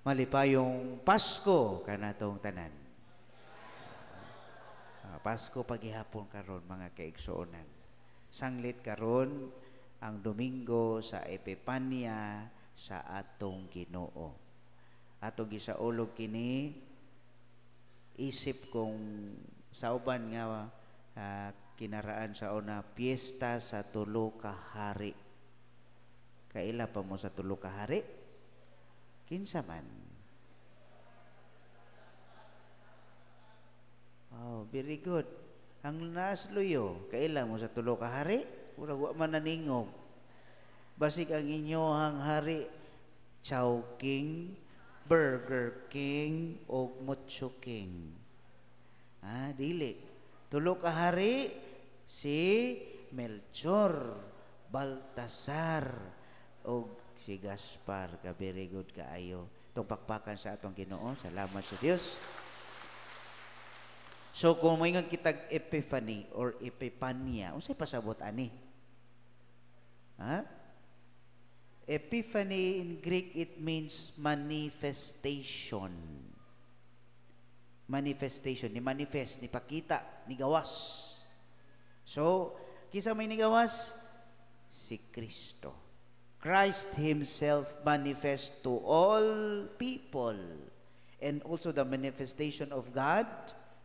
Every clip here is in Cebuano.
Malipayong Pasko kanatong tanan. Pasko pagihapon karon, mga kaigsuonan. Sanglit karon ang Domingo sa Epipanya sa atong Ginoo. Atong gisaulog kini isip kung sa uban nga kinaraan sa una, piyesta sa tulo ka hari. Kaila pa mo sa tulo ka hari? Kinsa man? Oh, very good. Ang naasluyo, kaila mo sa tulo ka hari? Murag wa man naningog. Basig ang inyohang hari, Chow King, Burger King, o Mucho King. Ah, dili. Tulo ka hari, si Melchor, Baltasar, o si Gaspar. Ka very good kaayo. Itong pakpakan sa atong Ginoo. Salamat sa Dios. So kung moingon kitag Epiphany or Epipanya, unsay pasabot ani? Ha? Epiphany in Greek, it means manifestation. Manifestation, ni manifest, ni pakita, ni gawas. So, kinsa may nigawas? Si Kristo. Christ Himself manifest to all people, and also the manifestation of God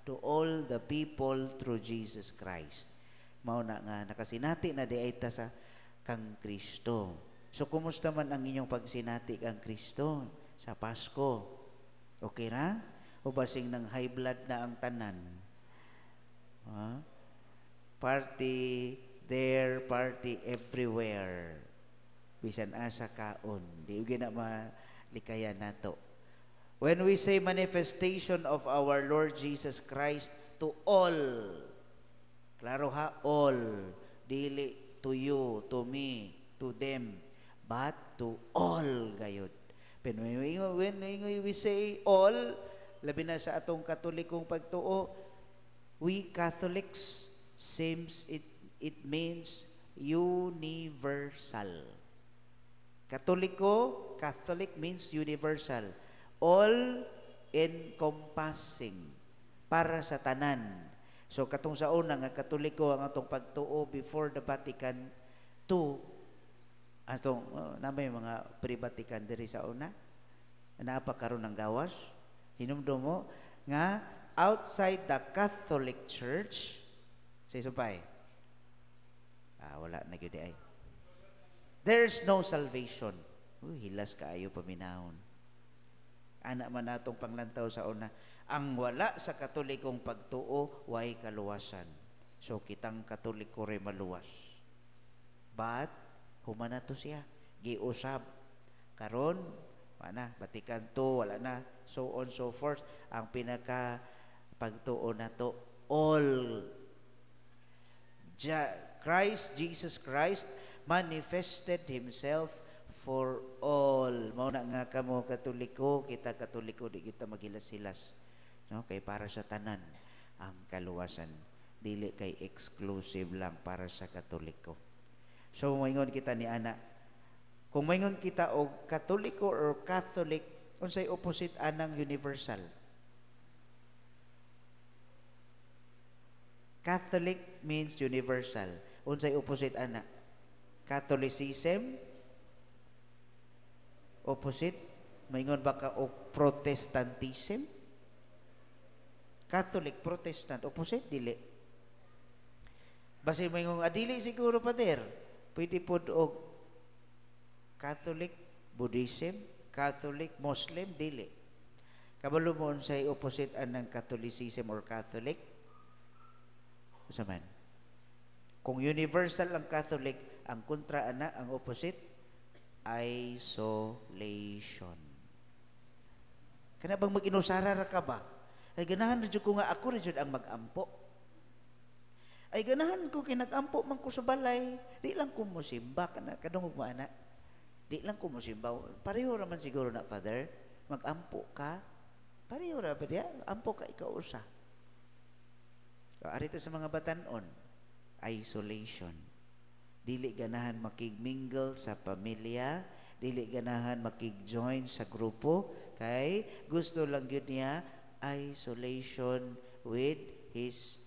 to all the people through Jesus Christ. Mao na nga nakasinati na di ay ta sa kang Kristo. So kumusta man ang inyong pagsinati kang Kristo sa Pasko? Okay ra? O basing ng high blood na ang tanan? Ha? Party there, party everywhere. Bisan asa kaon, di gyud na malikayan nato. When we say manifestation of our Lord Jesus Christ to all, klaro ha, all, dili to you, to me, to them, but to all gayud. Pero when we say all, labi na sa atong Katolikong pagtuo, we Catholics seems it means universal. Katoliko, Catholic means universal. All encompassing. Para sa tanan. So katong sa una nga Katoliko ang atong pagtuo before the Vatican II, atong namay mga pre-Vatican diri sa una, naa pa karon ang gawas. Hinumdum mo nga outside the Catholic Church, say sumpay. Wala na gyud ay. There's no salvation. Uy, hilas kaayo paminahon. Ana man natong panglantaw sa una, ang wala sa Katolikong pagtuo way kaluwasan. So kitang Katoliko re maluwas. But human na to siya, giusab. Karon wala na, Vatican II, wala na, so on so forth. Ang pinaka pagtuo na to, all. Christ, Jesus Christ, manifested Himself for all. Mao na nga kamo Katoliko, kita Katoliko, di kita magilas-hilas. No? Kay para sa tanan ang kaluwasan. Dili kay exclusive lang para sa Katoliko. So moingon kita ni ana, kung moingon kita og Katoliko or Catholic, unsay opposite anang universal? Catholic means universal. Unsay opposite ana? Catholicism? Opposite? Maingon ba ka og Protestantism? Catholic, Protestant, opposite dili. Basi maingon adili siguro pader. Pwede pod og Catholic, Buddhism, Catholic, Muslim, dili. Kabalo mo unsay opposite anang Catholicism or Catholic? Usa man. Kung universal ang Catholic, ang kontra ana, ang opposite, isolation. Kana bang mag-inusara ra ka ba? Ay ganahan ra jud ko nga ako ra jud ang mag-ampo. Ay ganahan ko kay nag-ampo man ko sa balay, di lang ko mosimba kana kadungog mo ana. Di lang ko mosimba. Pareho ra man siguro na, Father, mag-ampo ka. Pareho ra ba diya? Ampo ka ikaw usa. So, arita sa mga batan-on, isolation. Dili ganahan makigmingle sa pamilya, Dili ganahan makig-join sa grupo kay gusto lang gyud niya isolation with his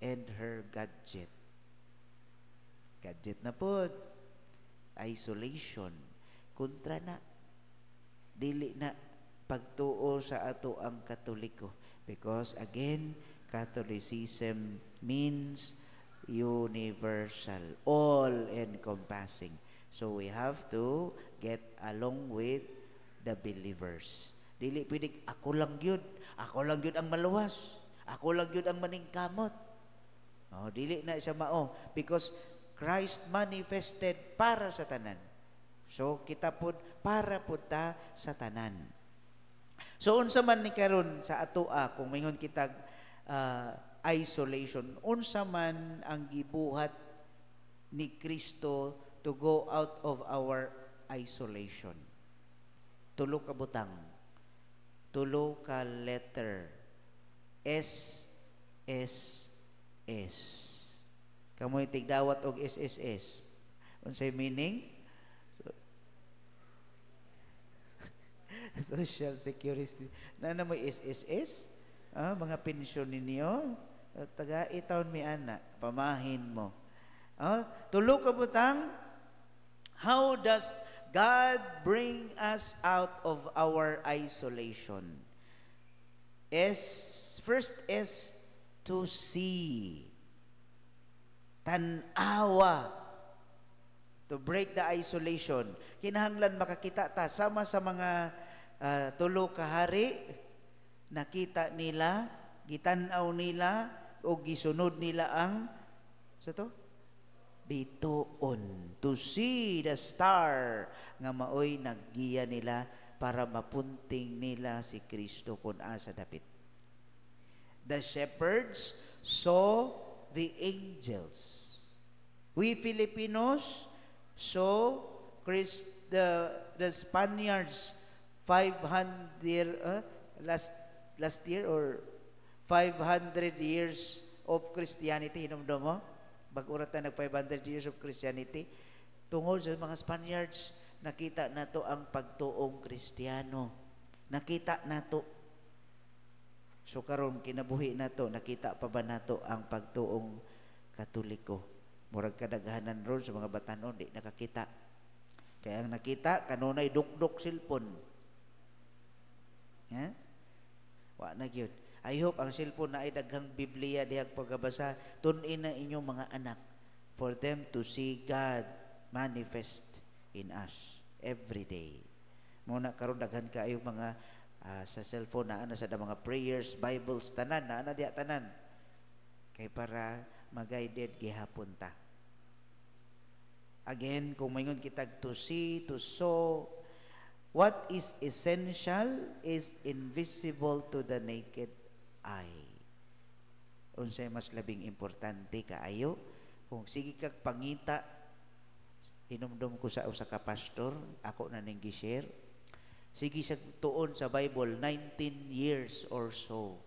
and her gadget. Gadget na pod. Isolation. Kontra na. Dili na pagtuo sa ato ang Katoliko. Because again, Catholicism means universal, all-encompassing. So we have to get along with the believers. Dili pwede ako lang gyud, ako lang gyud ang maluwas, ako lang gyud ang maningkamot. Oh, dili na siya mao because Christ manifested para sa tanan. So kita pud para pud ta sa tanan. So unsa man ni karon sa atoa kung mingon kitag isolation, unsa man ang gibuhat ni Kristo to go out of our isolation? Tulo ka butang. Tulo ka letter. S S S. Kamoy tigdawat og SSS. Unsay meaning? So, Social Security. Na na mo SSS? Ah, mga pensyon ninyo? Taga itaon mi ana, pamahin mo. Ah, tulo ka butang. How does God bring us out of our isolation? S, first is to see. Tan-awa. To break the isolation. Kinahanglan makakita ta sama sa mga tulo ka hari, nakita nila, gitan-aw nila o gisunod nila ang sa to bituon, to see the star nga maoy naggiya nila para mapunting nila si Kristo kung asa dapit. The shepherds saw the angels. We Filipinos saw Christ, the Spaniards 500 last last year or 500 years of Christianity, hinumdum mo? Bag-o ra ta nag 500 years of Christianity. Tungod sa mga Spaniards, nakita nato ang pagtuong Kristiyano. Nakita nato. So karon kinabuhi nato, nakita pa ba nato ang pagtuong Katoliko? Murag kadaghanan ron sa mga batanon di nakakita. Kaya ang nakita kanunay dukdok cellphone. Ha? Wa na gyud. I hope ang cellphone na ay daghang Biblia dihag pagkabasa, tun-in na inyong mga anak for them to see God manifest in us every day. Mo na karon daghan kaayo mga sa cellphone naa na sa mga prayers, Bibles, tanan naa na diha tanan. Kay para ma-guided gihapon ta. Again, kung maingon kitag to see, to saw, what is essential is invisible to the naked eye. Unsay mas labing importante kaayo? Kung sige kag pangita, hinumdum ko sa usa ka pastor, ako na ning gi-share. Sige siya tuon sa Bible 19 years or so.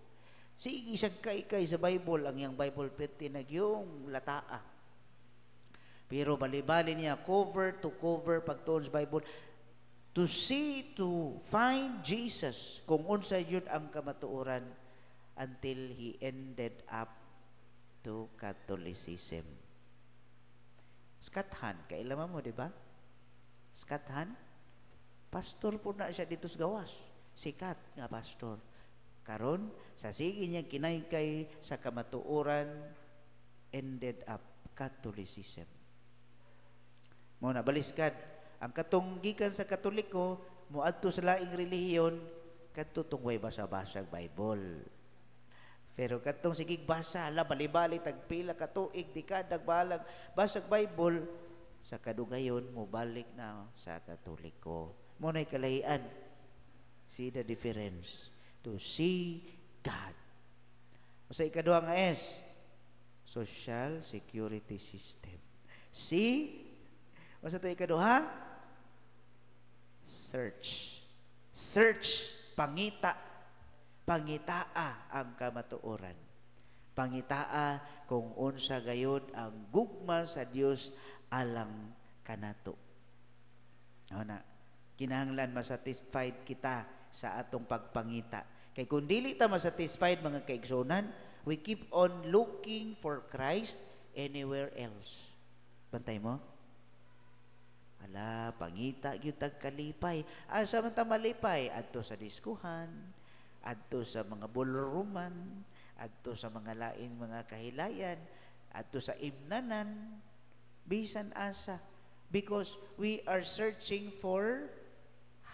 Sige siya kay sa Bible, ang iyang Bible peti nagyong lataa. Pero bali-bali niya cover to cover pagtuon sa Bible to see, to find Jesus kung unsa yun ang kamatuoran until he ended up to Catholicism. Scott Hahn, kaila mo, di ba? Scott Hahn, pastor po na siya dito sa gawas. Sikat nga pastor. Karon, sa sige niya kinaykay sa kamatuoran, ended up Catholicism. Mo na baliskad ang katong gikan sa Katoliko moadto sa laing relihiyon, kadto tong way basa-basag Bible. Pero katong sige basa, ala, bali-bali tagpila ka tuig, dekada balag basag Bible, sa kadugayon mo balik na sa Katoliko. Mo nay kalahian. See the difference. To see God. Sa ikaduha nga S, Social Security System. C, Masa ito ikaduha? Search. Search, pangita. Pangitaa ang kamatuoran. Pangitaa kung unsa gayud ang gugma sa Dios alang kanato. Ano na? Kinahanglan masatisfied kita sa atong pagpangita. Kay kung dili ta masatisfied, mga kaigsunan, we keep on looking for Christ anywhere else. Bantay mo? Ala, pangita gyud tag kalipay. Asa man ta malipay? Adto sa diskuhan, adto sa mga ballrooman, adto sa mga laing mga kahilayan, adto sa imnanan, bisan asa. Because we are searching for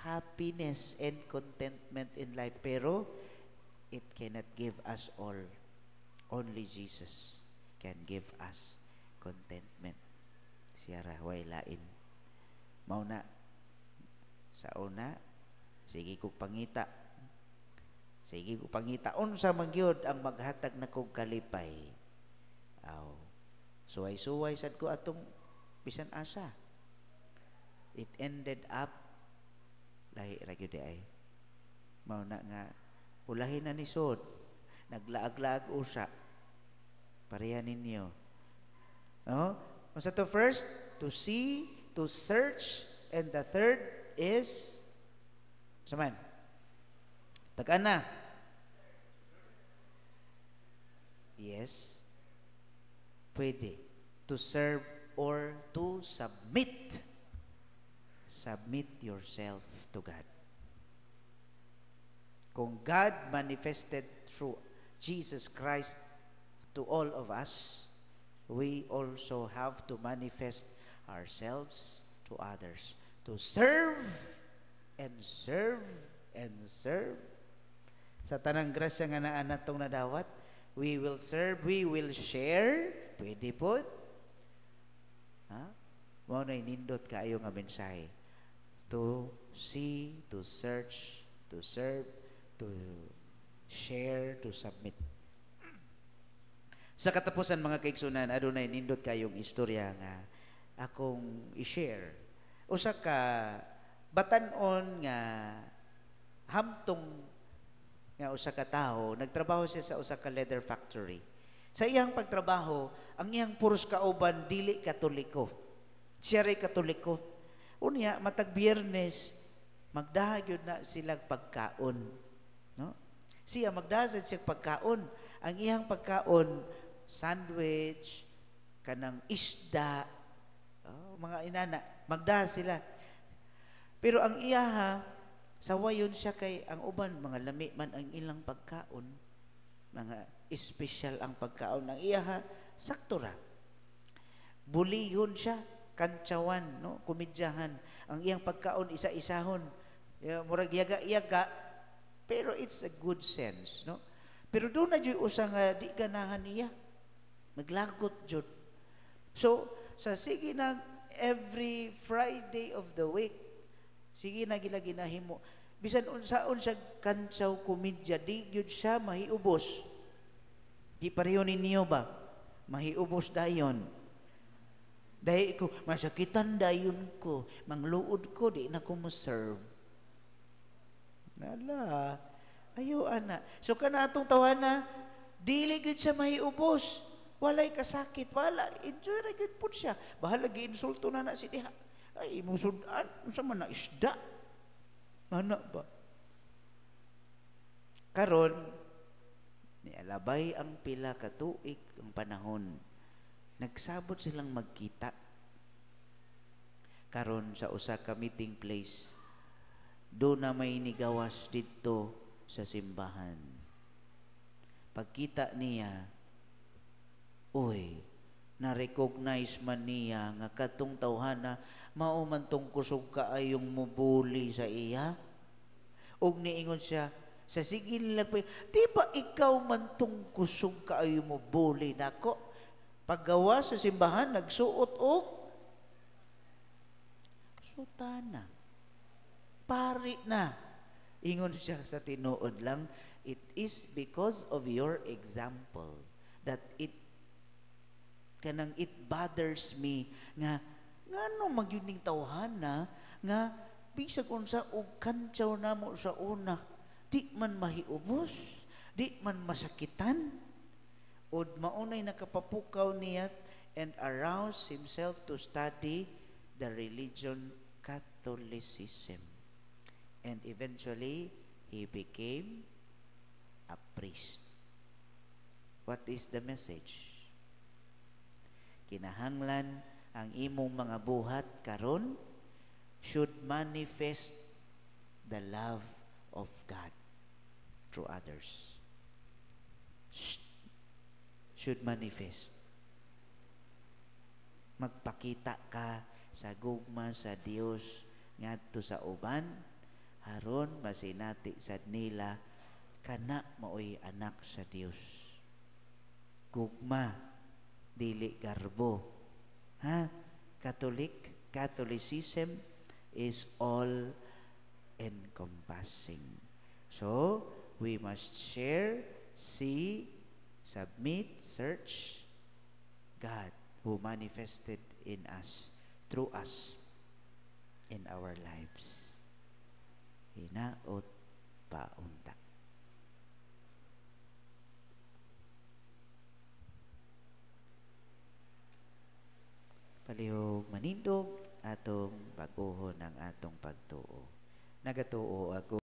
happiness and contentment in life. Pero it cannot give us all. Only Jesus can give us contentment. Siya ra, way lain. Mao na sa una, sige kog pangita. Sige kog pangita unsa man gyud ang maghatag nakog kalipay. Aw. Suway-suway sad ko atong bisan asa. It ended up lahi ra gyud ay. Mao na nga ulahin na ni sod, naglaag-laag usa. Pareha ninyo. No? Unsa to first? To see, to search, and the third is saman. Tagaan na. Yes. Pwede. To serve or to submit. Submit yourself to God. Kung God manifested through Jesus Christ to all of us, we also have to manifest ourselves to others. To serve and serve and serve. Sa tanang grasya nga naa natong nadawat, we will serve, we will share. Pwede po. Ha? Mao na nindot kaayo nga mensahe. To see, to search, to serve, to share, to submit. Sa katapusan, mga kaigsunan, adunay nindot kayong istorya nga akong i-share. Usa ka batan-on nga hamtong nga usa ka tawo, nagtrabaho siya sa usa ka leather factory. Sa iyang pagtrabaho, ang iyang puros kauban dili Katoliko. Siya ray Katoliko. Unya matag Biyernes magdaha gyud na sila pagkaon, no? Siya magdaha sad siya pagkaon. Ang iyang pagkaon, sandwich, kanang isda, oh, mga inana, magdaha sila. Pero ang iyaha, sawayon siya kay ang uban mga lami man ang ilang pagkaon, mga espesyal ang pagkaon. Ang iyaha sakto ra. Bulihon siya, kantsawan, no, komedyahan. Ang iyang pagkaon isa-isahon. Murag yaga-yaga, pero it's a good sense, no? Pero doon na jud usa nga di ganahan niya. Maglagot jud. So, sa sige na every Friday of the week, sige na gila ginahimo. Bisan unsaon siya kantsaw, komedya, di gyud siya mahiubos. Di pareho ninyo ba? Mahiubos dayon. Dahil ko, masakitan dayon ko, mangluod ko, di na ko mo serve. Nala, ayaw ana. So kana atong tawana, dili gyud siya mahiubos. Walay kasakit, wala. Enjoy ra gyud pud siya. Bahala gi-insulto na na si diha. Ay, imong sudan, unsa man na isda? Ana ba? Karon, nialabay ang pila ka tuig ang panahon. Nagsabot silang magkita. Karon sa usa ka meeting place, do na may nigawas didto sa simbahan. Pagkita niya, uy, na-recognize man niya nga katong tawhana mao man tong kusog kaayong mubuli sa iya. Og niingon siya sa sige nila, "Di ba ikaw man tong kusog kaayo mubuli nako?" Paggawa sa simbahan, nagsuot og sutana. Pari na. Ingon siya, "Sa tinuod lang, it is because of your example that it kanang it bothers me nga ngano magyud ning tawhana nga bisag unsa og kantsaw namo sa una, di man mahiubos, di man masakitan." Ud maunay nakapapukaw niya and arouse himself to study the religion Catholicism. And eventually, he became a priest. What is the message? Kinahanglan ang imong mga buhat karon should manifest the love of God through others. Shh. Should manifest. Magpakita ka sa gugma sa Dios ngadto sa uban aron masinati sad nila kana maoy anak sa Dios. Gugma, dili garbo. Ha? Catholic, Catholicism is all encompassing. So, we must share, see, submit, search God who manifested in us, through us, in our lives. Hinaot paunta. Palihog manindog atong bag-ohon ang atong pagtuo. Nagatuo ako